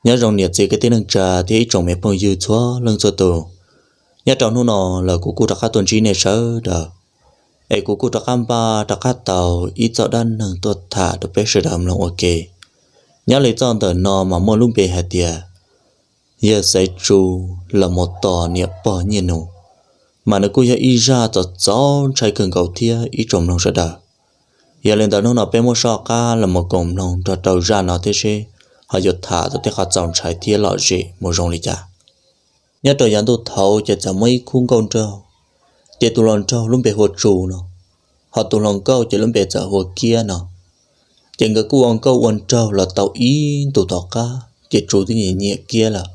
Nyob zoo niam txiv kwv tij neej tsa thiab ib tsoom me phooj ywg txhua leej txhua tus. Nyob rau hnub no los kuv kuj rov qab tuaj ntsib nej sawv daws, es kuv kuj rov qab npaj rov qab tau ib txoj dab neeg tuaj tham rau peb sawv daws mloog ua ke. Nyob li txoj ntawm no mas muaj lub npe hais tias yawg Xaiv Tsu los mus tos niam pog Nyiaj Nus, mas nws kuj yog ib zaj txaus txaus ntshai kawg nkaus thiab ib tsoom mloog sawv daws. Yog li ntawd hnub no peb muab soj qab los mus koom mloog nrog rau zaj no thiab seb ho yuav tham tau tej qhov txaus ntshai thiab lom zem mus zoo li cas. Nyob rau yav ntuj thaud ces txawm muaj ib khub nkauj nraug, ces tus hluas nraug lub npe hu ua Tsu no, ho tus hluas nkauj ces lub npe txawm hu ua Kiab no. Ces nkawd kuj ua nkauj ua nraug los tau ib ntus tom qab ces Tsu twb nyiam nyiam Kiab lawm.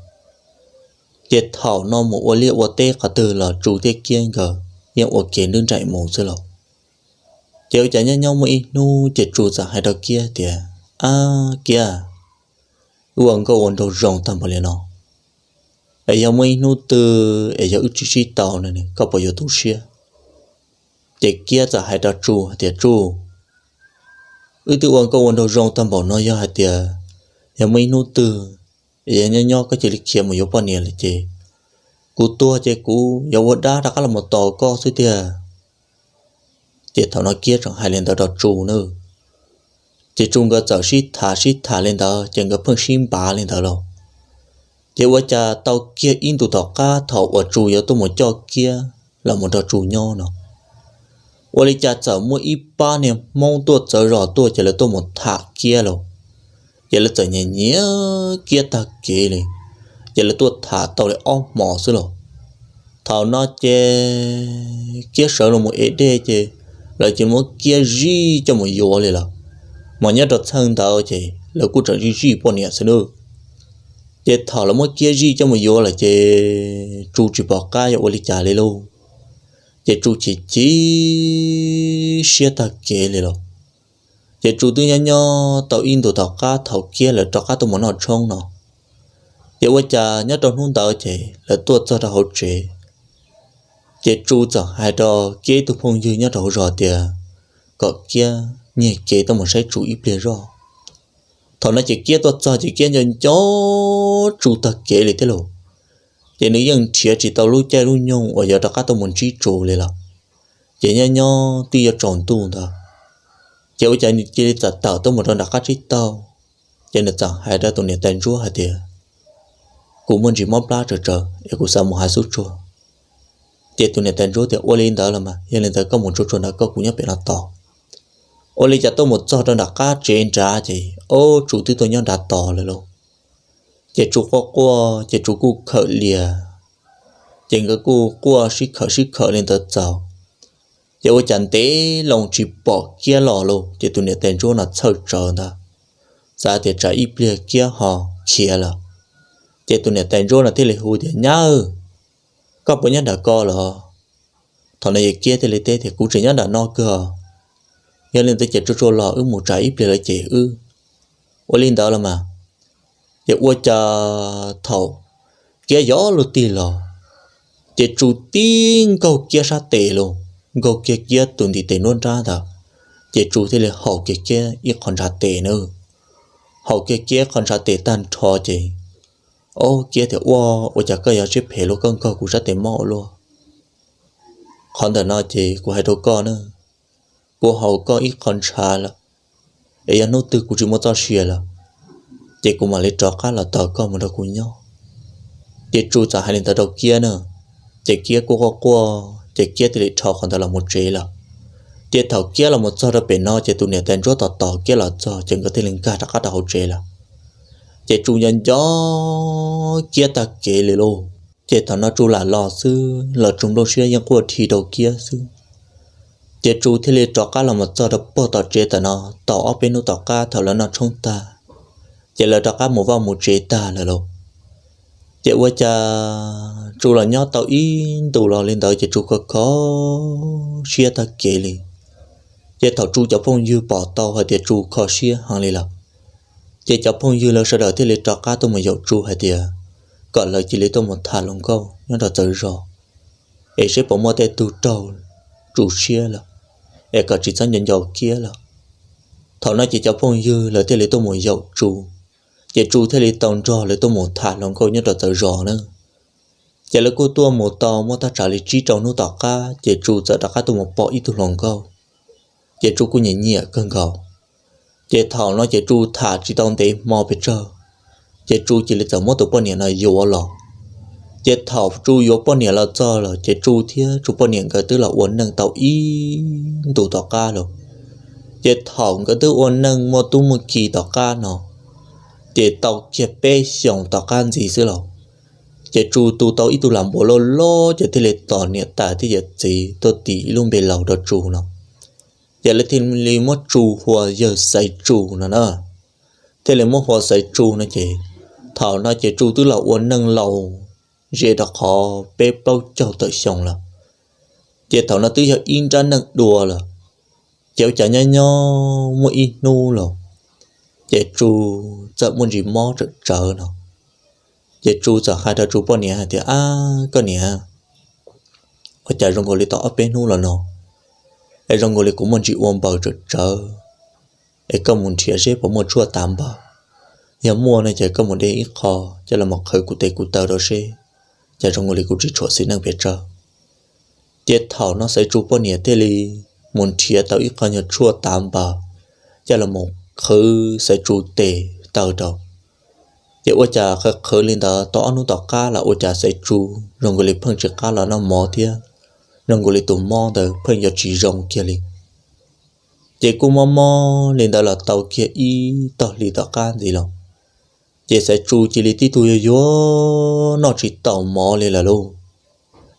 Ces thaum no mus ua liaj ua teb qhov twg los Tsu thiab Kiab nkawd yeej ua ke nrwb nraim mus xwb lauj. Ces ua cas nyob nyob muaj ib hnub ces Tsu txawm hais rau Kiab tias, Ab Kiab, wb ua nkauj ua nraug zoo tag npaum li no, es yog muaj ib hnub twg es yog wb tsis sib tau no koj puas yuav tu siab? Ces Kiab txawm hais rau Tsu hais tias, Tsu, wb twb ua nkauj ua nraug zoo tag npaum no, yog hais tias yog muaj ib hnub twg es yog nyob nyob koj cia li khiav mus yuav poj niam lawm ces kuv tuag ces kuv yuav ua dab rov qab los mus tos koj xwb tiag. Ces thaum no Kiab tseem hais li ntawd rau Tsu na. Ces Tsu nkawd txawm sib tham sib tham li ntawd ces nkawd pheej sib npav li ntawd lauj. Ces ua cas tau kiag ib ntus tom qab thaum uas Tsu yuav tuaj mus coj Kiab los mus nrog Tsu nyob no, ua li cas txawm muaj ib pab niag Hmoob tuaj txawv zos tuaj ces lawv tuaj mus tham Kiab lauj. Ces lawv txawm nyiam nyiam Kiab tag kev li, ces lawv tuaj tham tau li ob hmos xwb lauj. Thaum no ces Kiab sawv los mus ev dej ces lawv cia li muab Kiab zij coj mus yuav li lawm. Mas nyob rau txheej ntawd ces lawv kuj tseem zij zij poj niam xwb nawb. Ces thaum lawv muab Kiab zij coj mus yuav lawm ces Tsu tsis pom qab yuav ua li cas li lauj. Ces Tsu chim chim siab tag kev li lauj. Ces Tsu twb nyob nyob tau ib ntus tom qab thaum Kiab lawv rov qab tuaj mus noj tshoob no, ces ua cas nyob rau hnub ntawd ces lawv tuaj txog rau hauv tsev, ces Tsu txawm hais rau Kiab ib tug phooj ywg nyob rau hauv zos tias kom Kiab nyiag kev tuaj mus saib Tsu ib pliag zoj. Thaum no ces Kiab tuaj txog ces Kiab nco nco Tsu tag kev li thiab lauj. Ces nws yeej nrhiav tsis tau lub caij lub nyoog uas yuav rov qab tuaj mus ntsib Tsu li lawm. Ces nyob nyob twb yuav tsaus ntuj ntawd, ces ua cas nws cia li txawm tawm tuaj mus rau nram qab tsib taug. Ces nws txawm hais rau tus niam tais ntsuab hais tias, Kuv muaj ntsis mob plab tsawv tsawv es kuv xav mus hav xub tsuag. Ces tus niam tais ntsuab tias, Ua li ntawd los mas, yog li ntawd koj mus tsuag tsuag nrad, koj kuv nyob pem no tos. Ua li cas tuaj mus txog rau nram qab tsev nrad ces ob Tsu twb tuaj nyob nrad tos lawm lauj. Ces Tsu quaj quaj ces Tsu kuj khawm lias, ces nkawd kuj quaj sib khawm sib khawm li ntawd txaus. Ces ua cas ntev loo tsis pom Kiab los lauj, ces tus niam tais ntsuab no txhawj tsawv ntag, xav tias tsam ib pliag Kiab ho khiav lawm. Ces tus niam tais ntsuab no thiaj li hu tias, Nyab, koj puas nyob nram ko los? Thaum no yawg Kiab thiaj li teb tias, Kuv tseem nyob nram no kawg. Yog li ntawd ces tsuag tsuag los wb mus, tsam ib pliag lawv cem wb. Ua li ntawd los mas. Ces ua cas thaum Kiab yuav luag tig los, ces Tsu tib nkaug Kiab sab tes los, nkaug kiag Kiab tus ntiv tes nruab nrab ntawd, ces Tsu thiaj li haum kiag Kiab ib qho ntshav tes na. Haum kiag Kiab ib qho ntshav tes tag nrho ces, ob Kiab tias, Ua, ua cas koj yuav siab phem luaj, koj nkaug kuv sab tes mob ua luaj. Qhov ntawm no ces kuv hais rau koj na, kuv haum koj ib qho ntshav lawm, es yog hnub twg kuv tsis muaj txoj sia lawm, ces kuv mam li rov qab los tos koj mus nrog kuv nyob. Ces Tsu txawm hais li ntawd rau Kiab na, ces Kiab kuj quaj quaj ces Kiab thiaj li dhau qhov ntawd los mus tsev lawm. Ces thaum Kiab los mus txog rau pem no ces tus niam tais ntsuab tos tos Kiab los txog ces nkawd thiaj li nkag rov qab rau hauv tsev lawm. Ces Tsu nco nco Kiab tag kev li lauj. Ces thaum no Tsu lam los xwb los Tsu nplooj siab yeej quaj dhi rau Kiab xwb. Ces Tsu thiaj li rov qab los mus txog rau puag tom tsev tam no, tau ob peb hnub tom qab thaum lawv noj tshoob tag, ces lawv rov qab mus vaj mus tsev tag lawm lauj. Ces ua cas Tsu los nyob tau ib ntus los li ntawd ces Tsu kho kho siab tag kev li. Ces thaum Tsu cov phooj ywg pom tau hais tias Tsu kho siab heev li lawm, ces cov phooj ywg lawv sawv daws thiaj li rov qab tuaj mus yaum Tsu hais tias kom lawv cia li tuaj mus tham hluas nkauj nyob rau txawv zos, es seb puas muaj tej tug raug Tsu siab lawm, es kom tsis txhob nco nco Kiab lawm. Thaum no ces cov phooj ywg lawv thiaj li tuaj mus yaum Tsu, Ces Tsu thiaj li tau nrog lawv tuaj mus tham hluas nkauj nyob rau txawv zos na. Ces lawv kuj tuaj mus tau muaj thaj tsam li tsib rau hnub tom qab ces Tsu txawm rov qab tuaj mus pom ib tug hluas nkauj. Ces Tsu kuj nyiam nyiam kawg nkaus. Ces thaum no ces Tsu tham tsis tau ntev hmo pes tsawg, ces Tsu cia li txawm muab tus poj niam no yuav los. Ces thaum Tsu yuav poj niam los txog lawm ces Tsu thiab Tsu poj niam nkawd twb los ua neej tau ib ntus tom qab lawm. Ces thaum nkawd twb ua neej muaj tub muaj ki tom qab no, ces tau kiag peb xyoos tom qab ntxiv xwb los, ces Tsu tu tau ib tug lam npua loj loj ces thiaj li tos niam tais thiab yawm txiv tuaj tis ib lub npe laus rau Tsu no. Ces lawv thiaj li muab Tsu hu ua yawg Xaiv Tsu no na. Thiaj li muab hu ua Xaiv Tsu no ces thaum no ces Tsu twb los ua neej laus ze rau qhov peb plaub caug tawm xyoo lawm. Ces thaum no twb yog ib nrab neej dua lawm. Ces ua cas nyob nyob muaj ib hnub los, ces Tsu txawm muaj ntsis mob tsawm tsawv no. Ces Tsu txawm hais rau Tsu poj niam hais tias, Ab koj niam, ua cas zoo nkaus li tau ob peb hnub los no es zoo nkaus li kuv muaj ntsis ua npaws tsawm tsawv, es koj mus nrhiav seb puas muaj tshuaj tav npaws. Yog muaj no ces koj mus de ib qho coj los qhwv kuv tes kuv taw rau seb, cas zoo nkaus li kuv tsis tshuam xis neej pes tsawg. Ces thaum no Xaiv Tsu poj niam thiaj li mus nrhiav tau ib qho nyuag tshuaj tav npaws coj los qhwv Xaiv Tsu tes taw rau. Ces ua cas qhwv qhwv li ntawd tau ob hnub tom qab los ua cas Xaiv Tsu zoo nkaus li pheej tsis qab los noj mov thiab zoo nkaus li tus mob ntawd pheej yuav tsis zoo kiag li. Ces kuj mob mob li ntawd los tau kiag ib tog hlis tom qab ntxiv los, ces Xaiv Tsu cia li tib tug yuag yuag noj tsis tau mov li lawm lauj.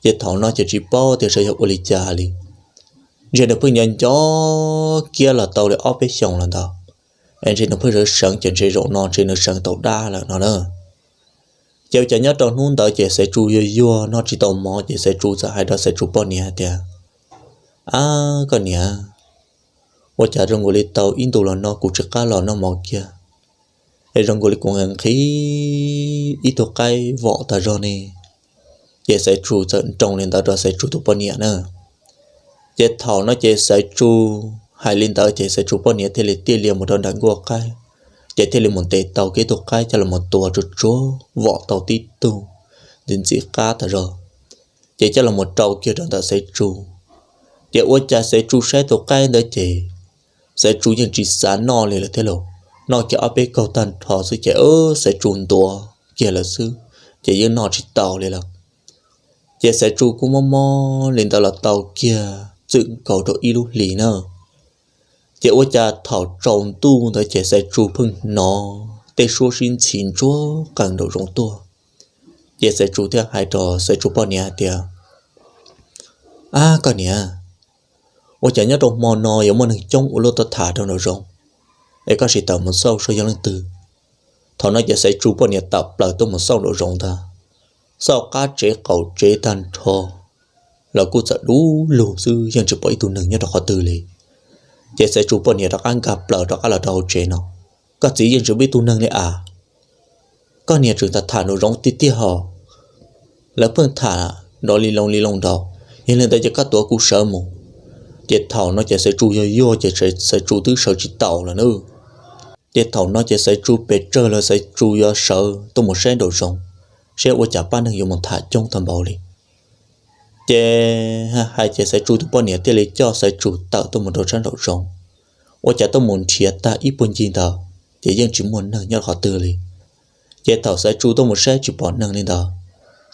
Ces thaum no ces tsis paub tias xyov yog ua li cas li, ntshe nws pheej nco nco kiab los tau li ob peb xyoos lawm ntawd, es ntshe nws pheej sawv seev ces ntshe zaum no ntshe nws seev tau dab lawm no na. Ces ua cas nyob rau hnub ntawd ces Xaiv Tsu yuag yuag noj tsis tau mov ces Xaiv Tsu txawm hais rau Xaiv Tsu poj niam hais tias, Ab koj niam, ua cas zoo nkaus li tau ib ntus los no kuv tsis qab los noj mov kiag, es zoo nkaus li kuv nqhis ib tug qaib vom tas zog ne. Ces Xaiv Tsu txawm nroo li ntawd rau Xaiv Tsu tus poj niam na. Ces thaum no ces Xaiv Tsu hais li ntawd ces Xaiv Tsu poj niam thiaj li tiaj lias mus rau nram nkuaj qaib, ces thiaj li mus ntes tau kiag ib tug qaib coj los tua tsuag tsuag vom tau tib tug ntxim ntxim qab tas zog, ces coj los rau kiag rau ntawm Xaiv Tsu. Ces ua cas Xaiv Tsu saib tus qaib ntawd ces Xaiv Tsu yeej tsis xav noj li lawm thiab los, noj kiag ob peb kaug tag nrho xwb ces Xaiv Tsu ntuav kiag lawm xwb, ces yeej noj tsis tau li lawm. Ces Xaiv Tsu kuj mob mob li ntawd los tau kiag txwm nkaus rau ib lub hlis na. Ces ua cas thaum tsaus ntuj ntawd ces Xaiv Tsu pheej hnov tej suab sib ntxhi ntsuag qees nraum zoov tuaj. Ces Xaiv Tsu thiaj hais rau Xaiv Tsu poj niam hais tias, Ab koj niam, ua cas nyob rau hmo no yuav muaj neeg coob ua luaj tuaj tham rau nraum zoov, es koj sim tawm mus xauj saib yog leej twg. Thaum no ces Xaiv Tsu poj niam tawm plaws tuaj mus xauj nraum zoov ntag. Xauj qab tsev qaum tsev tag nrho los kuj txawm dub lug xwb, yeej tsis pom ib tug neeg nyob rau qhov twg li. Ces Xaiv Tsu poj niam rov qab nkag plaws rov qab los rau hauv tsev no, Koj txiv, yeej tsis pom ib tug neeg li as. Koj niam tseem tham tham nraum zoov tiag tiag hos. Lawv pheej tham nrov li loo li loo nraud, yog li ntawd ces koj tuav kuv sawv mus. Ces thaum no ces Xaiv Tsu yuag yuag ces Xaiv Tsu twb sawv tsis taus lawm na. Ces thaum no ces Xaiv Tsu pes tsawg lawm, Xaiv Tsu yuav sawv tuaj mus saib nraum zoov, saib ua cas pab neeg yuav mus tham coob tag npaum li. Ces hais ces Xaiv Tsu tus poj niam thiaj li coj Xaiv Tsu tawm tuaj mus rau sab nraum zoov. Ua cas tuaj mus nrhiav tag ib puag ncig ntawd ces yeej tsis muaj neeg nyob qhov twg li. Ces thaum Xaiv Tsu tuaj mus saib tsis pom neeg li ntawd,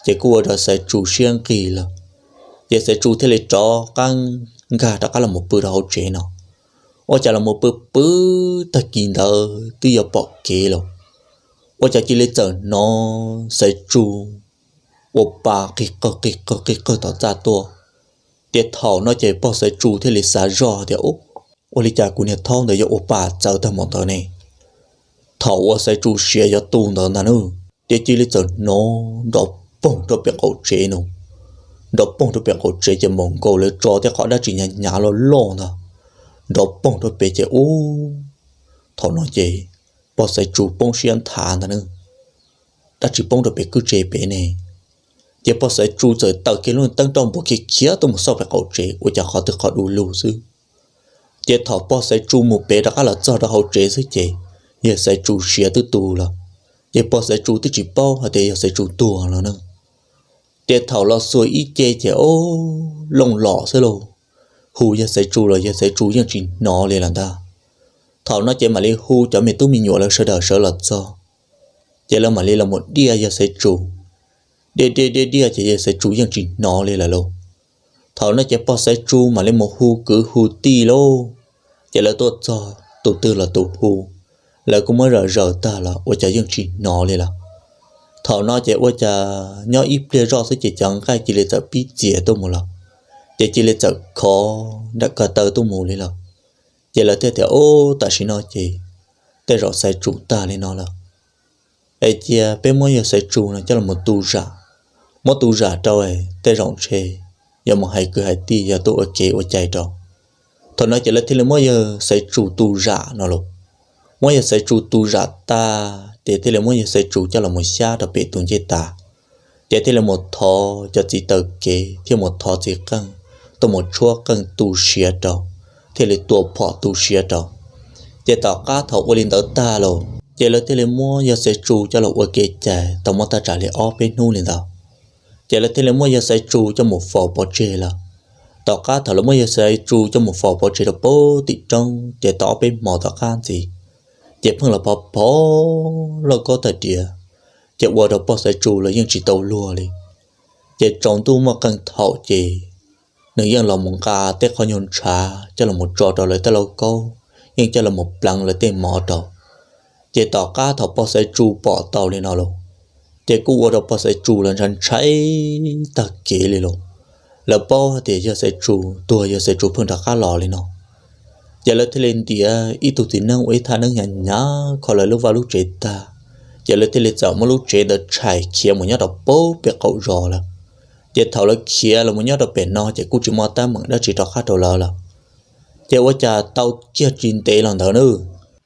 ces kuj ua rau Xaiv Tsu siab nqig lawm. Ces Xaiv Tsu thiaj li rov qab nkag rov qab los mus pw rau hauv tsev no. Ua cas los mus pw pw tag kis ntawd twb yuav pom kev lawm, ua cas cia li txawm hnov Xaiv Tsu ua pa qig qawg qig qawg qig qawg tom txaj tuaj. Ces thaum no ces pog Xaiv Tsu thiaj li xav zoj tias, Ua li cas kuv niag thaub ntawd yuav ua pa txawv tag npaum ntawd ne? Thaum uas Xaiv Tsu siav yuav tu ntawd ntag na, ces cia li txawm hnov nrov poog rau pem qaum tsev no. Nrov poog rau pem qaum tsev ces npaum nkaus lawv tso tej qhov dab tsi hnyav hnyav loj loj ntag, nrov poog rau pem ces ub, thaum no ces pog Xaiv Tsu poob siab nthav ntag na. Dab tsi poob rau pem kwj tsev pem ne? Ces pog Xaiv Tsu txawm taws kiag lub teeb roj npua khiav khiav tuaj mus xauj pem qaum tsev ua cas qhov twg qhov du lug xwb. Ces thaum pog Xaiv Tsu mus pem rov qab los txog rau hauv tsev xwb ces yawg Xaiv Tsu siav twb tu lawm. Ces pog Xaiv Tsu twb tsis paub hais tias yog Xaiv Tsu tuag no na. Ces thaum los xuas ib ce ces o, looj los xwb lauj, hu yawg Xaiv Tsu los yawg Xaiv Tsu yeej tsis hnov li lawm ntag. Thaum no ces mam li hu cov me tub me nyuam lawv sawv daws sawv los txog, ces lawv mam li los mus diaj yawg Xaiv Tsu. Diaj diaj diaj diaj ces yawg Xaiv Tsu yeej tsis hnov li lawm lauj. Thaum no ces pog Xaiv Tsu mam li mus hu kwv hu tij lauj, ces lawv tuaj txog tus twg los tus hu, lawv kuj muab zaws zaws tag los ua cas yeej tsis hnov li lawm. Thaum no ces ua cas nyob ib pliag zoj xwb ces cov nqaij cia li txawm pib txias tuaj mus lawm, ces cia li txawm khov nram ko taw tuaj mus li lawm. Ces lawv thiaj tias, Ub, tam sim no ces tej zaum Xaiv Tsu tag li no lawm, es cia peb muab yawg Xaiv Tsu no coj los tu zam. Muab tu zam rau tej zaum ntshe yuav mus hais kwv hais tij yog tuaj ua kev ua cai rau. Thaum no ces lawv thiaj li muab yawg Xaiv Tsu tu zam no los. Muab yawg Xaiv Tsu tu zam tag ces thiaj li muab yawg Xaiv Tsu coj los mus xyab rau pem tus ncej tas, ces thiaj li mus thov cov txiv taw kev thiab mus thov txiv qeej tuaj mus tshuab qeej tu siav rau, thiaj li tua phom tu siav rau. Ces tom qab thaum ua li ntawd tag los ces lawv thiaj li muab yawg Xaiv Tsu coj los ua kev cai tau muaj thaj tsam li ob peb hnub li ntawd, ces lawv thiaj li muab yawg Xaiv Tsu coj mus faus pov tseg lawm. Tom qab thaum lawv muab yawg Xaiv Tsu coj mus faus pov tseg rau pem tim roob ces tau ob peb hmo tom qab ntxiv, ces pheej los phov phov lauj kaub tag diav, ces ua rau pog Xaiv Tsu los yeej tsis tau luag li. Ces tsaus ntuj muaj qee thaum ces nws yeej los mus nqa tej qhov nyuag ntshav coj los mus tso rau lawv tej lauj kaub, yeej coj los mus pleev lawv tej mov rau. Ces tom qab thaum pog Xaiv Tsu pom tau li no los, ces kuj ua rau pog Xaiv Tsu los ntshai ntshai tag kev li los. Lawv paub hais tias yawg Xaiv Tsu tuag, yawg Xaiv Tsu pheej rov qab los li no, ces lawv thiaj li ntiav ib tug txiv neej ua ib thaj neeb hnyav hnyav kho lawv lub vaj lub tsev tag, ces lawv thiaj li txawm muab lub tsev ntawd tshais khiav mus nyob rau pem qaum zos lawm. Ces thaum lawv khiav los mus nyob rau pem no ces kuj tsis muaj teeb meem dab tsi rov qab rau lawv lawm. Ces ua cas tau kiag tsis ntev los ntawd na,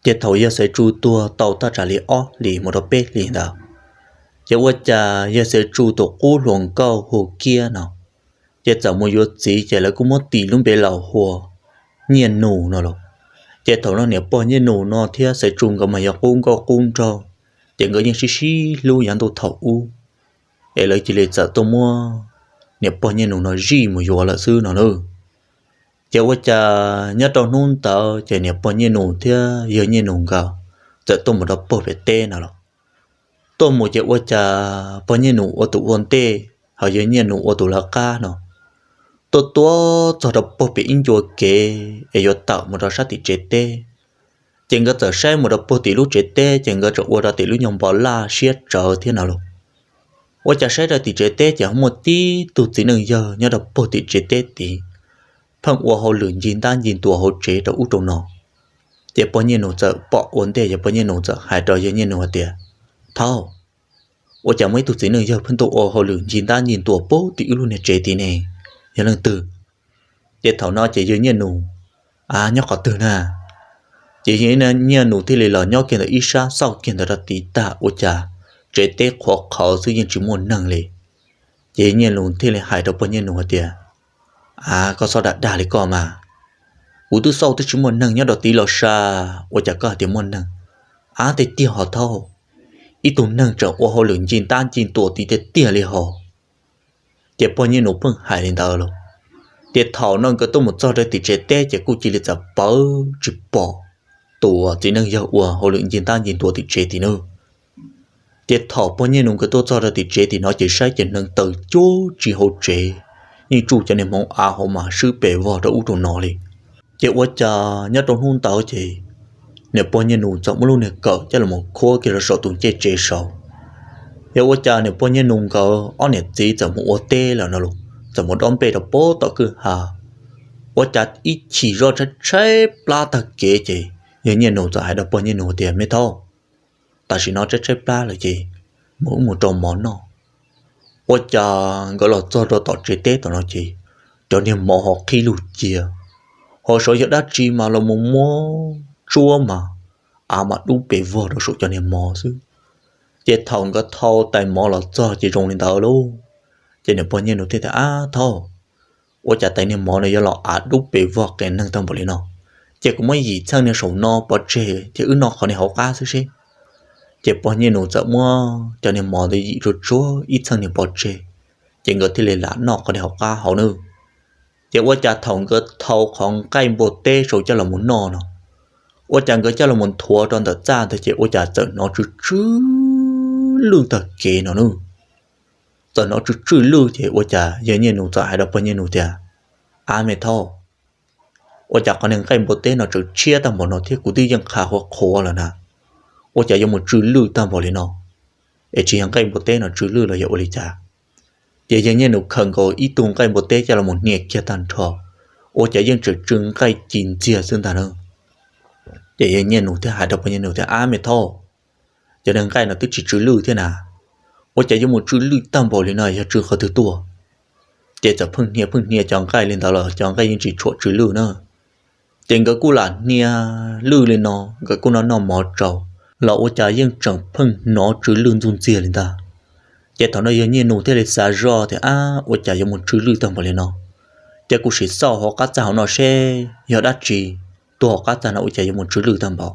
ces thaum yawg Xaiv Tsu tuag tau thaj tsam li ob hlis mus rau peb hlis ntawd, ces ua cas yawg Xaiv Tsu tus qub hluas nkauj hu Kiab no, ces txawm mus yuav txiv ces lawv kuj muab tis lub npe los hu ua Nyiaj Nus no los. Ces thaum no niam pog Nyiaj Nus no thiab Xaiv Tsu nkawd mas yog qub nkauj qub nraug, ces nkawd yeej sib sib hlub yav ntuj thaum ub, es lawv cia li txawm tuaj muab niam pog Nyiaj Nus no zij mus yuav lawm xwb no na. Ces ua cas nyob rau hnub ntawd ces niam pog Nyiaj Nus thiab yawg Nyiaj Nus nkawd txawm tuaj mus rau pem teb no los. Tuaj mus ces ua cas pog Nyiaj Nus ua tus ua ntej, ho yawg Nyiaj Nus ua tus lawv qab no, tuaj tuaj txog rau pem ib ncua kev es yuav tawm mus rau sab tim tsev teb. Ces nkawd txawm saib mus rau pem tim lub tsev teb ces nkawd txawm ua rau tim lub nyuag npoo laj siab tsawv thiab no los. Ua cas saib rau tim tsev teb ces ho muaj tib tug txiv neej yawg nyob rau pem tim tsev teb tid, pheej ua hauj lwm ncig ntab ncig ntuas hauv tsev rau ub rau no. Ces pog Nyiaj Nus txawm pom ua ntej, yog pog Nyiaj Nus txawm hais rau yawg Nyiaj Nus hais tias, Thaub, ua cas muaj ib tug txiv neej yawg pheej tuaj ua hauj lwm ncig ntab ncig ntuas pem tim wb lub niag tsev tid ne, yog leej twg? Ces thaum no ces yawg Nyiaj Nus, a, nyob qhov twg na? Ces yawg Nyiaj Nus thiaj li los nyob kiag ntawm ib sab xauj kiag ntawd rau tid tag ua cas tsev teb qhuav qhawv xwb yeej tsis muaj neeg li. Ces yawg Nyiaj Nus thiaj li hais rau pog Nyiaj Nus hais tias, A, koj txhob dag dag li koj mas, kuv twb xauj twb tsis muaj neeg nyob rau tid los sas ua cas koj hais tias muaj neeg? A, tiag tiag ho Thaub, ib tug neeg tseem ua hauj lwm ncig ntab ncig ntuas tid tiag tiag li ho. Ces pog Nyiaj Nus pheej hais li ntawd los. Ces thaum no nkawd tuaj mus txog rau tim tsev teb ces kuj cia li txawm pawv tsis pom tus txiv neej yawg ua hauj lwm ncig ntab ncig ntuas tim tsev tid nawb. Ces thaum pog Nyiaj Nus nkawd tuaj txog rau tim tsev tim no ces saib ces neeg taw cuab tsis hauv tsev, yeej tsuj cov niag hmoov av hauv mas swb pes vog rau ub rau no li. Ces ua cas nyob rau hnub ntawd ces niam pog Nyiaj Nus txawm muab lub niag kawm coj los khuab kiag rau saum tus ncej tsev saud. Yog ua cas niam pog Nyiaj Nus nkawd ob niam txiv txawm mus ua teb lawm no los, txawm mus dob nplej rau pem tom kwj ha. Ua cas ib chim zoj tshaib tshaib plab tag kev ces yawg Nyiaj Nus txawm hais rau pog Nyiaj Nus tias, Me Thaub, tam sim no tshaib tshaib plab lawm ces mus wb mus rau mov noj. Ua cas nkawd los txog rau tom tsev teb tom no ces cov niag mov ho qhib lug cia, ho sav yog dab tsi mas los mus muab tsuab mas av mas dub pes vog rau saum cov niag mov xwb. Ces thaum nkawd thau tais mov los txog ces zoo li ntawd lauj. Ces niam pog Nyiaj Nus thiaj tias, Ab Thaub, ua cas tais niag mov no yuav los av dub pes vog qias neeg tag npaum li no? Ces kuv muab yim txheej niag saum no pov tseg ces wb noj qhov niag hauv qab xwb seb. Ces pog Nyiaj Nus txawm muab cov niag mov ntawd yim tsuag tsuag ib txheej niag pov tseg, ces nkawd thiaj li lam noj qhov niag hauv qab hauv nawb. Ces ua cas thaum nkawd thau qhov nqaij npua teb saud coj los mus noj no, ua cas nkawd coj los mus nthuav rau ntawm txaj ntawd ces ua cas txawm hnov tsw tsw lwj tag kev no nawb. Txawm hnov tsw tsw lwj ces ua cas yawg Nyiaj Nus txawm hais rau pog Nyiaj Nus tias, Ab me thauj, ua cas qhov niag nqaij npua teb no tseem tshiab tag npaum no thiab kuv twb yeej qha qhuav qhuav lawm na, ua cas yuav mus tsw lwj tag npaum li no? Es tsis yog nqaij npua teb no tsw lwj los yog ua li cas? Ces yawg Nyiaj Nus khaws nkaus ib tug nqaij npua teb coj los mus hnia kiag tag nrho, ua cas yeej tseem tsw nqaij ci ntxiag xwb ntag na. Ces yawg Nyiaj Nus thiaj hais rau pog Nyiaj Nus tias, Ab me thauj, cov niag nqaij no twb tsis tsw lwj thiab na, ua cas yuav mus tsw lwj tag npaum li no, yog tsw qhov twg tuaj? Ces txawm pheej hnia pheej hnia cov nqaij li ntawd los cov nqaij yeej tsis tshuam tsw lwj na. Ces nkawd kuj lam hnia lwj li no, nkawd kuj noj noj mov tsau, los ua cas yeej tseem pheej hnov tsw lwj ntxuj ntxiag li ntag. Ces thaum no yawg Nyiaj Nus thiaj li xav zoj tias, Ab, ua cas yuav mus tsw lwj tag npaum li no? Ces kuv sim xauj hauv qab txaj hauv no seb yog dab tsi tuag hauv qab txaj no ua cas yuav mus tsw lwj tag npaum.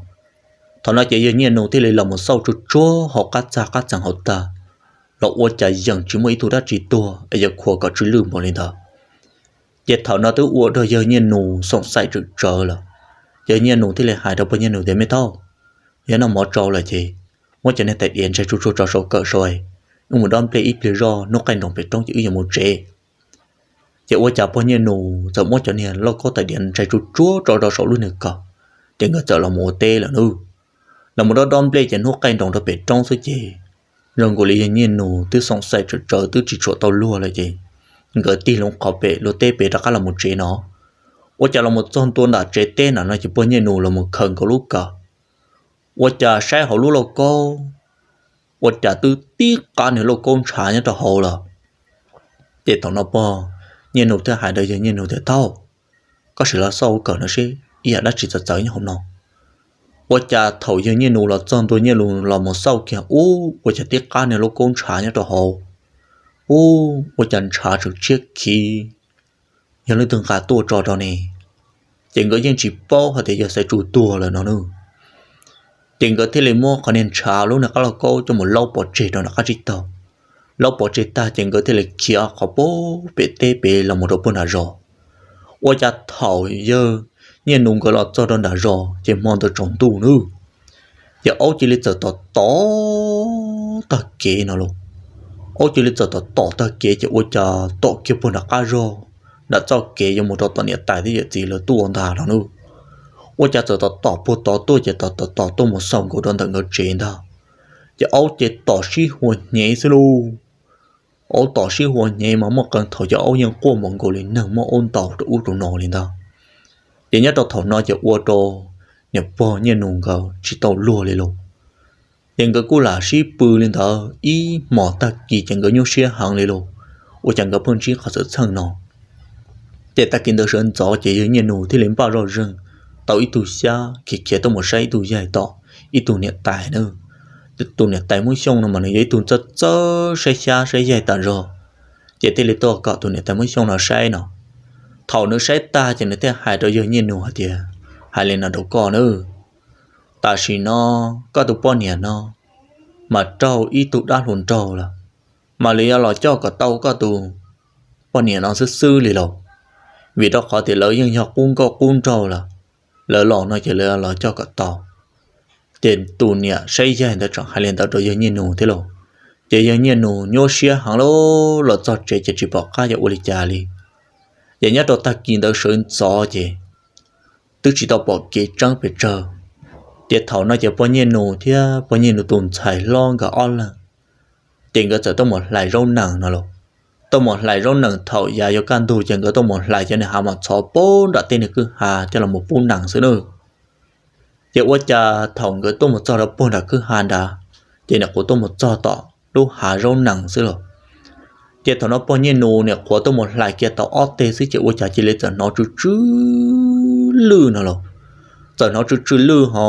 Thaum no ces yawg Nyiaj Nus thiaj li los mus xauj tsuag tsuag hauv qab txaj qab txaj hauv tag, los ua cas yeej tsis muaj ib tug dab tsi tuag es yuav khuam kom tsw lwj npaum li ntawd. Ces thaum no twb ua rau yawg Nyiaj Nus xoom xaim tsawm tsawv lawm. Yawg Nyiaj Nus thiaj li hais rau pog Nyiaj Nus tias, Me thauj, yog noj mov tsau lawm ces muab cov niag tais diav ntshai tsuag tsuag tso saum kawm saib, wb mus dob nplej ib pliag zoj, hnub qaij nroos pem roob ces wb yuav mus tsev. Ces ua cas pog Nyiaj Nus txawm muab cov niag lauj kaub tais diav ntshai tsuag tsuag tso rau saum lub niag kawm, ces nkawd txawm los mus ua teb lawm nawb. Los mus dob dob nplej ces hnub qaij nroos rau pem roob xwb ces zoo nkaus li yawg Nyiaj Nus twb xoom xaim tsawm tsawv twb tsis tshua tau luag lawm ces nkawd tig loo qhov pem luag teb pem rov qab los mus tsev no. Ua cas los mus txog ntua nram tsev teb na no ces pog Nyiaj Nus los mus khaws nkaus lub kawm, ua cas saib hauv lub lauj kaub, ua cas twb tib qab niag lauj kaub ntshav nyob rau hauv lawm. Ces thaum no pog Nyiaj Nus thiaj hais rau yawg Nyiaj Nus tias, Thauj, koj sim los xauj hauv kawm no seb ib yam dab tsi txawv txawv nyob hauv no. Ua cas thaum yawg Nyiaj Nus los txog ntua Nyiaj Nus los mus xauj kiag ub, ua cas tib qab niag lauj kaub ntshav nyob rau hauv. Ub, ua cas ntshav tseem tshiab khiv, yog leej twg nqa tuaj tso rau ne? Ces nkawd yeej tsis paub hais tias yog xaiv tsu tuag lawm no nawb. Ces nkawd thiaj li muab qhov niag ntshav lub niag qab lauj kaub coj mus laub pov tseg rau nram qab tsib taug. Laub pov tseg tag ces nkawd thiaj li khiav qhov pem teb pem los mus rau puag nram zos. Ua cas thaum yawg Nyiaj Nus nkawd los txog rau nram zos ces hmo ntawd tsaus ntuj nawb, ces aub cia li txawm tom tom tag kev no lauj. Aub cia li txawm tom tom tag kev ces ua cas tom kiag puag nram qab zos, nram txoj kev yuav mus rau tom niam tais thiab yawm txiv lawv tuaj ntag no nawb. Ua cas txawm tom tom puag tod tuaj ces tom tom tom tuaj mus xaus nkaus rau ntawm nkawd tsev ntag. Ces aub ces tom sib hua hnyev xwb lauj. Aub tom sib hua hnyev mas muaj qee thaum ces aub yeej quaj npaum nkaus li neeg muab aub ntaus rau ub rau no li ntag. Ces nyob rau thaum no ces ua rau niam pog Nyiaj Nus nkawd tsis tau luag li lauj. Ces nkawd kuj lam sib pw li ntawd ib hmos tag kis ces nkawd nyuaj siab heev li lauj, ua cas nkawd pheej ntsib qhov xwm txheej no. Ces tag kis ntawd sawv ntxov ces yawg Nyiaj Nus thiaj li npaj zoj zeeg tau ib tug xyab khiav khiav tuaj mus saib ib tug yaig tom ib tug niam tais na. Tus niam tais Hmoob Xyooj no mas nws yog ib tug txawj txawj saib xyab saib yaig tas zog, ces thiaj li tuaj kom tus niam tais Hmoob Xyooj no saib no. Thaum nws saib tag ces nws thiaj hais rau yawg Nyiaj Nus hais tias, Hais li no rau koj nawb, tam sim no koj tus poj niam no mas raug ib tug dab hluas nraug lawm, mas lawv yuav los coj kom tau koj tus poj niam no xwb xwb li lauj, vim rau qhov tias lawv yeej yog qub nkauj qub nraug lawm, lawv los no ces lawv los coj kom tau. Ces tus niam saib yaig ntawd tseem hais li ntawd rau yawg Nyiaj Nus thiab lauj. Ces yawg Nyiaj Nus nyuaj siab heev lauj, los txog tsev ces tsis pom qab yuav ua li cas li. Ces nyob rau tag kis ntawd sawv ntxov ces twb tsis tau pom kev tseeb pes tsawg. Ces thaum no ces pog Nyiaj Nus thiab pog Nyiaj Nus tus ntxhais hlob nkawd ob leeg ces nkawd txawm tuaj mus hlais zaub nees no lauj. Tuaj mus hlais zaub nees thaum yav yuav kaj ntug ces nkawd tuaj mus hlais cov niag hav mas txhov pub nram tej niag kwj ha coj los pub nees xwb nawb. Ces ua cas thaum nkawd tuaj mus txog rau puag nram kwj ha nrad, ces niam qhuav tuaj mus txog tom lub hav zaub nees xwb lauj. Ces thaum no pog Nyiaj Nus niam qhuav tuaj mus hlais kiag tau ob teg xwb ces ua cas cia li txawm hnov tsw tsw lwj no lauj. Txawm hnov tsw tsw lwj ho,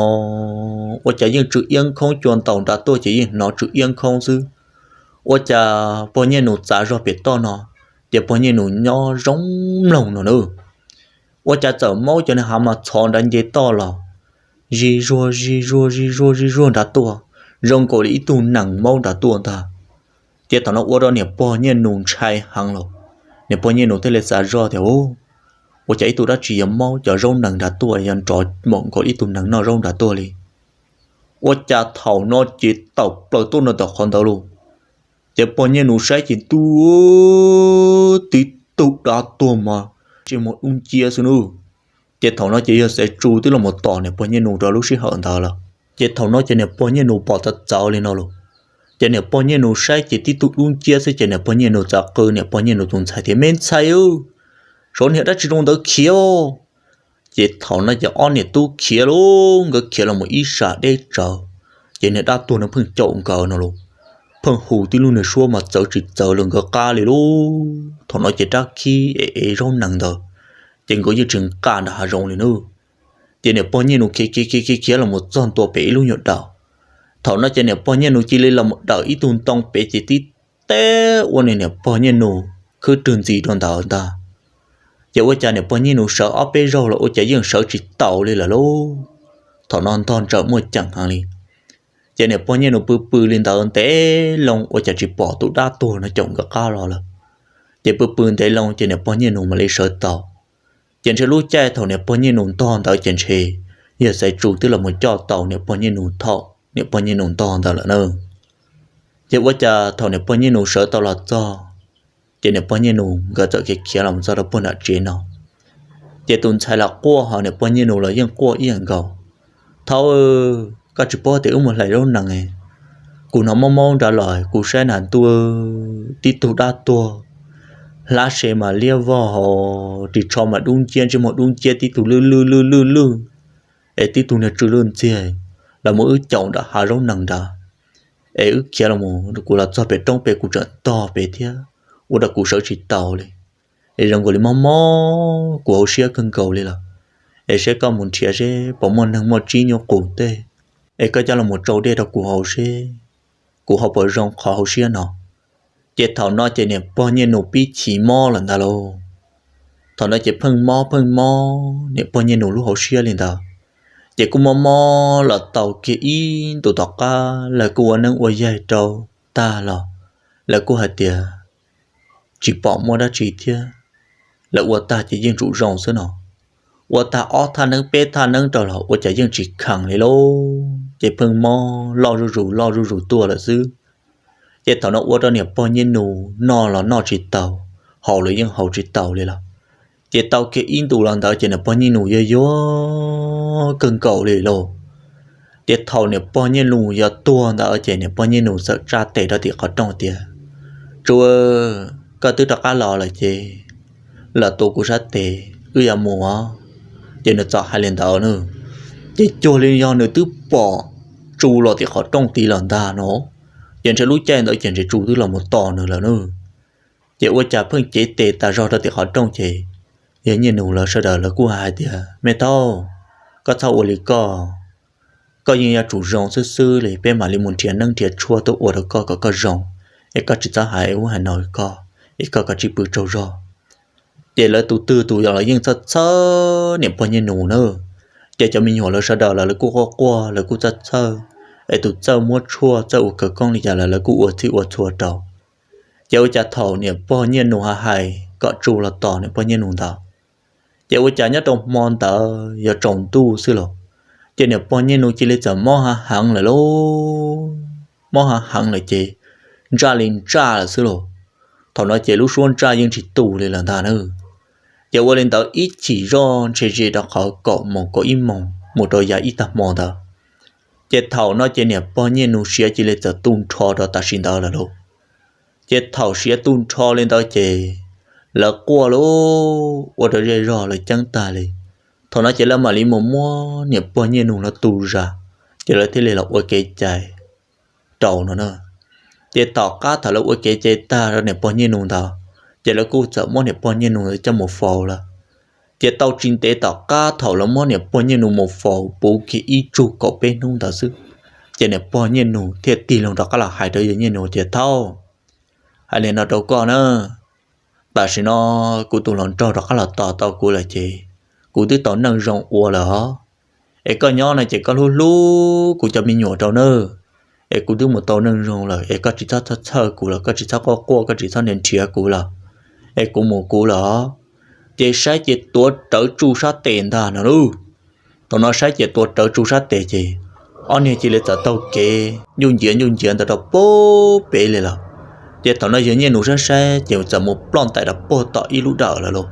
ua cas yeej tsw iab khoob, cua ntaus nrad tuaj ces yeej hnov tsw iab khoob xwb. Ua cas pog Nyiaj Nus txav zog pem toj no, ces pog Nyiaj Nus nyob zoo mloog no nawb, ua cas txawm maub cov niag hav mas txhov nrad nce toj los zig zuag zig zuag zig zuag zig zuag nrad tuaj, zoo nkaus li ib tug nees maub nrad tuaj ntag. Ces thaum no ua rau niam pog Nyiaj Nus ntshai heev los, niam pog Nyiaj Nus thiaj li xav zoj tias, Ua cas ib tug dab tsi yuav maub cov zaub nees nrad tuaj, yuav nrov mom nkaus ib tug nees noj zaub nrad tuaj li? Ua cas thaum no ces tawm plaws tuaj nram tom qhov ntawd los, ces pog Nyiaj Nus saib ces ntuj, tib tug dab tuag mas ntsej muag dub nciab xwb nawb. Ces thaum no ces yawg Xaiv Tsu twb los mus tos niam pog Nyiaj Nus rau lub sij hawm ntawd lawm. Ces thaum no ces niam pog Nyiaj Nus pom txawv txawv li no los, ces niam pog Nyiaj Nus saib ces tib tug dub nciab xwb ces niam pog Nyiaj Nus txawm qw niam pog Nyiaj Nus tus ntxhais tias, Me ntxhais, sav niag dab tsi zoo ntawd khiav. Ces thaum no ces ob niam tub khiav lauj, nkawd khiav los mus ib sab deb tsawv, ces niag dab tuag no pheej caum nkawd no los, pheej hu tib lub niag suab mas txawv tsis txawv lawm nkawd qab li lauj. Thaum no ces rab khib es ev zaub nees ntawd, ces nkawd yeej tsis nqa nram hav zoov li nawb. Ces niam pog Nyiaj Nus khiav khiav khiav khiav los mus txog ntua pem ib lub nyuag daws. Thaum no ces niam pog Nyiaj Nus cia li los mus dawm ib tug ntoo pem ces tib teb ua niam pog Nyiaj Nus khwb rwg ntxiv rau ntawd ntag. Ces ua cas niam pog Nyiaj Nus sawv ob peb zaug los ua cas yeej sawv tsis taus li lawm lauj. Thaum no ntog ntsawm muaj ceem heev li. Ces niam pog Nyiaj Nus pw pw li ntawd ntev loo ua cas tsis pom tus dab tuag no caum nkawd qab los lawm. Ces pw pw ntev loo ces niam pog Nyiaj Nus mam li sawv tau. Ces ntshe lub caij thaum niam pog Nyiaj Nus ntog ntawd ces ntshe yawg Xaiv Tsu twb los mus coj tau niam pog Nyiaj Nus thaum niam pog Nyiaj Nus ntog ntawd lawm na. Ces ua cas thaum niam pog Nyiaj Nus sawv tau los txog, ces niam pog Nyiaj Nus nkawd txawm khiav khiav los txog rau puag nram tsev no. Ces tus ntxhais los quaj ho niam pog Nyiaj Nus los yeej quaj ib yam nkaus. Thaub, koj tsis paub tias wb mus hlais zaub nees, kuv hnov mob mob nrad los kuv saib na ntuj, tib tug dab tuag, hlab se mas liab vog hos, ris tsho mas dub nciab, ntsej muag dub nciab, tib tug lwj lwj lwj lwj lwj, es tib tug niag tsw lwj ntxiag, los muab wb caum nram hav zaub nees nrad. Es wb khiav los, kuv los txog pem roob pem kuv tseem ntog pem thiab, ua rau kuv sawv tsis taus li. Es zoo nkaus li mob mob kuv hauv siab kawg nkaus li lawm. Es saib koj mus nrhiav seb puas muaj neeg muaj tsib nyuj qus tej, es koj coj los mus tsau dej rau kuv haus seb kuv ho puas zoo qhov hauv siab no. Ces thaum no ces niam pog Nyiaj Nus pib chim mob lawm ntag lauj. Thaum no ces pheej mob pheej mob niam pog Nyiaj Nus lub hauv siab li ntawd. Ces kuj mob mob los tau kiag ib ntus tom qab lawv kuj ua neeb ua yaig rau tag los, lawv kuj hais tias tsis pom muaj dab tsi thiab, lawv ua tag ces yeej tsum zoo xwb no. Ua tag ob thaj neeb peb thaj neeb rau los ua cas yeej tsis kheev li lauj, ces pheej mob loj zuj zus loj zuj zus tuaj lawm xwb. Ces thaum no ua rau niam pog Nyiaj Nus noj los noj tsis taus, haus los yeej haus tsis taus li lawm. Ces tau kiag ib ntus los ntawd ces niam pog Nyiaj Nus yuag yuag kawg nkaus li lauj. Ces thaum niam pog Nyiaj Nus yuav tuag ntawd ces niam pog Nyiaj Nus txawm tsa tes rau tim qhov rooj tias, Tsu, koj twb rov qab los lawm ces los tuav kuv sab tes wb yuav mus. Ces nws txawm hais li ntawd na. Ces cuag li yog nws twb pom Tsu los tim qhov rooj tid lawm ntag no. Ces ntshe lub caij ntawd ces ntshe Tsu twb los mus tos nws lawm na. Ces ua cas pheej cev tes tas zog rau tim qhov rooj ces yawg Nyiaj Nus lawv sawv daws lawv kuj hais tias, Me tub, koj txhob ua li koj, koj yeej yuav tsum zoo xwb xwb li, peb mam li mus nrhiav neeb nrhiav tshuaj tuaj ua rau koj kom koj zoo, es koj tsis txhob hais ub hais no koj, es koj kav tsij pw tsaug zog. Ces lawv tus twg tus yog los yeej txhawj txhawj niam pog Nyiaj Nus na. Ces cov me nyuam lawv sawv daws los lawv kuj quaj quaj lawv kuj txhawj txhawj, es tus txawj muab tshuaj txawj ua khawv koob li cas los lawv kuj ua txhij ua txhua rau. Ces ua cas thaum niam pog Nyiaj Nus hais kom Tsu los tos niam pog Nyiaj Nus ntawd, ces ua cas nyob rau hmo ntawd yuav tsaus ntuj xwb los, ces niam pog Nyiaj Nus cia li txawm mob hav heev lawm lauj. Mob hav heev lawm ces ntsaj li ntsaj lawm xwb los. Thaum no ces lub suab ntsaj yeej tsis tu li lawm ntag na. Ces ua li ntawd ib chim zoj ntshe ze rau qhov kaum moos kaum ib moos mus rau yav ib tag hmo ntawd. Ces thaum no ces niam pog Nyiaj Nus siav cia li txawm tu nrho rau tam sim ntawd lawm lauj. Ces thaum siav tu nrho li ntawd ces lawv quaj lauj, ua rau zej zog lawv ceeb tag li. Thaum no ces lawv mam li mus muab niam pog Nyiaj Nus lawv tu zas, ces lawv thiaj li los ua kev cai rau no na. Ces tom qab thaum lawv ua kev cai tag rau niam pog Nyiaj Nus ntawd, ces lawv kuj txawm muab niam pog Nyiaj Nus coj mus faus lawm. Ces tau tsis ntev tom qab thaum lawv muab niam pog Nyiaj Nus mus faus puv kiag ib tsug kaum peb hnub ntawd xwb, ces niam pog Nyiaj Nus thiaj tig loo rov qab los hais rau yawg Nyiaj Nus tias, Thaub, hais li no rau koj na, tam sim no kuv tus hluas nraug rov qab los tos tau kuv lawm ces kuv twb tau neej zoo ua lawm os. Es koj nyob no ces koj hlub hlub kuv cov me nyuam rau nawb. es kuv twb mus tau neej zoo lawm, es koj tsis txhob txhawj kuv lawm, koj tsis txhob quaj quaj, koj tsis txhob nrhiav nrhiav kuv lawm, es kuv mus kuv lawm. Ces saib ces tuav rawv tsuj sab tes ntag no lauj. Thaum no saib ces tuav rawv tsuj sab tes ces ob niag cia li txawm taug kev nyuj nciav nyuj nciav ntawd rau puag pem li lawm. Ces thaum no yawg Nyiaj Nus saib saib ces txawm mus ploj ntais rau puag tom ib lub dawm lawm lauj.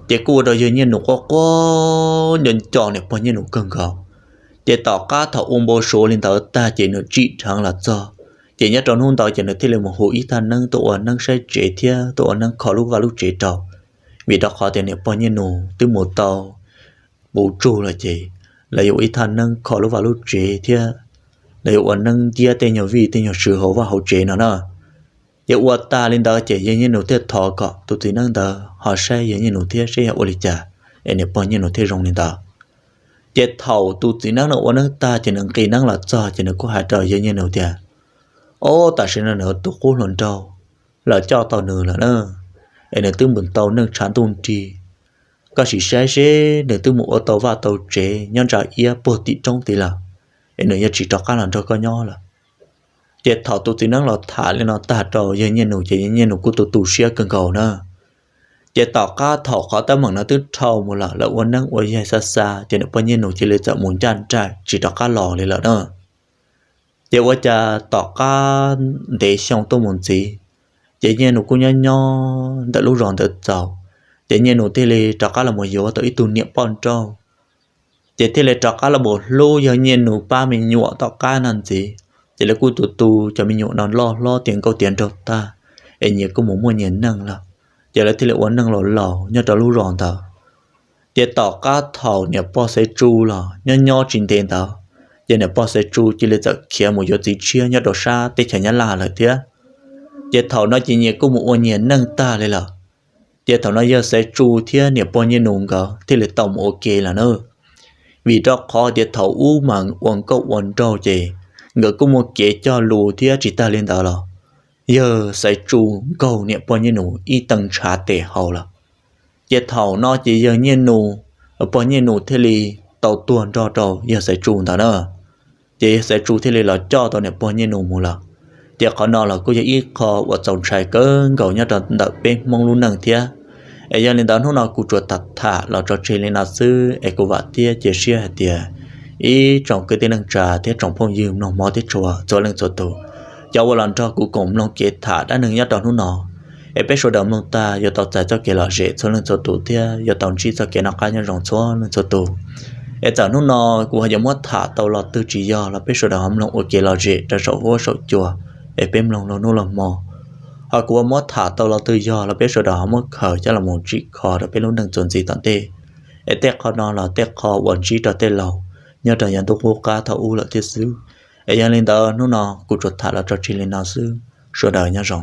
Ces kuj ua rau yawg Nyiaj Nus quaj quaj nco nco niam pog Nyiaj Nus kawg nkaus. Ces tom qab thaum ua npau suav li ntawd tag ces nws tsim dheev los txog. Ces nyob rau hnub ntawd ces nws thiaj li mus hu ib thaj neeb tuaj ua neeb saib tsev thiab tuaj ua neeb kho lub vaj lub tsev rau, vim rau qhov tias niam pog Nyiaj Nus twb mus tau puv tsug lawm ces lawv yuav ua ib thaj neeb kho lub vaj lub tsev thiab lawv yuav ua neeb ntiab tej nyuag vij tej nyuag sw hauv vaj hauv tsev no na. Ces ua tag li ntawd ces yawg Nyiaj Nus thiaj thov kom tus txiv neeb ntawd ho saib yawg Nyiaj Nus thiab saib yog ua li cas es niam pog Nyiaj Nus thiaj zoo li ntawd. Ces thaum tus txiv neeb no ua neeb tag ces nws nqis neeb los txog ces nws kuj hais rau yawg Nyiaj Nus tias, Ob, tam sim no nws tus qub hluas nraug los coj tau nws lawm na, es nws twb mus tau neej tshav ntuj nrig. Koj sim saib seb nws twb mus ua tau vaj tau tsev nyob ntsa iab puag tim roob tid lawm, es nws yuav tsis rov qab los nrog koj nyob lawm. Ces thaum tus txiv neeb los tham li no tag rau yawg Nyiaj Nus ces yawg Nyiaj Nus kuj tu tu siab kawg nkaus na. Ces tom qab thaum qhov teeb meem no twb dhau mus lawm, lawv ua neeb ua yaig xa xa ces niam pog Nyiaj Nus cia li txawm mus ncaj nraim tsis rov qab los li lawm na. Ces ua cas tom qab ntev xyoo tuaj mus ntxiv, ces Nyiaj Nus kuj nyob nyob ntawm lub zos ntawd txaus, ces Nyiaj Nus thiaj li rov qab los mus yuav tau ib tug niam poj nrauj. Ces thiaj li rov qab los mus hlub yawg Nyiaj Nus pab me nyuam tom qab no ntxiv, ces lawv kuj tu tu cov me nyuam no loj hlob tiav nkauj tiav nraug tag, es nyias kuj mus muaj nyias neej lawm. Ces lawv thiaj li ua neej laus laus nyob rau lub zos ntawd. Ces tom qab thaum niam pog Xaiv Tsu los nyob nyob tsis ntev ntawd, ces niam pog Xaiv Tsu cia li txawm khiav mus yuav txiv tshiab nyob rau sab teb chaws Nyab Laj lawm thiab. Ces thaum no ces nyias kuj mus ua nyias neej tag li lawm. Ces thaum no yawg Xaiv Tsu thiab niam pog Nyiaj Nus nkawd thiaj li tau mus ua ke lawm na. Vim rau qhov tias thaum ub mas ua nkauj ua nraug ces nkawd kuj muaj kev cog lus thiab tsis tag li ntawd los yawg Xaiv Tsu nkaug niam pog Nyiaj Nus ib tee ntshav tes hauv lawm. Ces thaum no ces yawg Nyiaj Nus, pog Nyiaj Nus thiaj li tau tuag nrog rau yawg Xaiv Tsu ntawd na. Ces yawg Xaiv Tsu thiaj li los coj tau niam pog Nyiaj Nus mus lawm. Ces qhov no los kuj yog ib qho uas txaus ntshai kawg nkaus nyob rau ntawm peb Hmoob lub neej thiab. Es yog li ntawd hnub no kuv tsuas tham tham los tso tseg li no xwb es kuv vam thiab cia siab hais tias ib tsoom kwv tij neej tsa thiab tsoom phooj ywg mloog hmov thiab tshua txhua leej txhua tus, cov uas los nrog kuv koom mloog kev tham dab neeg nyob rau hnub no, es peb sawv daws mloog tag yuav tau txais txoj kev lom zem txhua leej txhua tus thiab yuav tau ntsib txoj kev noj qab nyob zoo txhua leej txhua tus. Es txawm hnub no kuv ho yuav muab tham tau lo twg tsis yog los peb sawv daws ho mloog ua kev lom zem rau saum huab saum cua, es peb mloog los hnub los hmo. Ho kuv ua muab tham tau lo twg yog los peb sawv daws ho muab khaws coj los mus tsim kho rau peb lub neej txuas ntxiv tom ntej. Es tej qho no los tej qho uas ntsib rau tej laus nyob rau yav ntuj qub qab thaum ub lawm thiab xwb. Es yog li ntawd hnub no kuv tsuas tham los tso tseg li no xwb, sawv daws nyob zoo.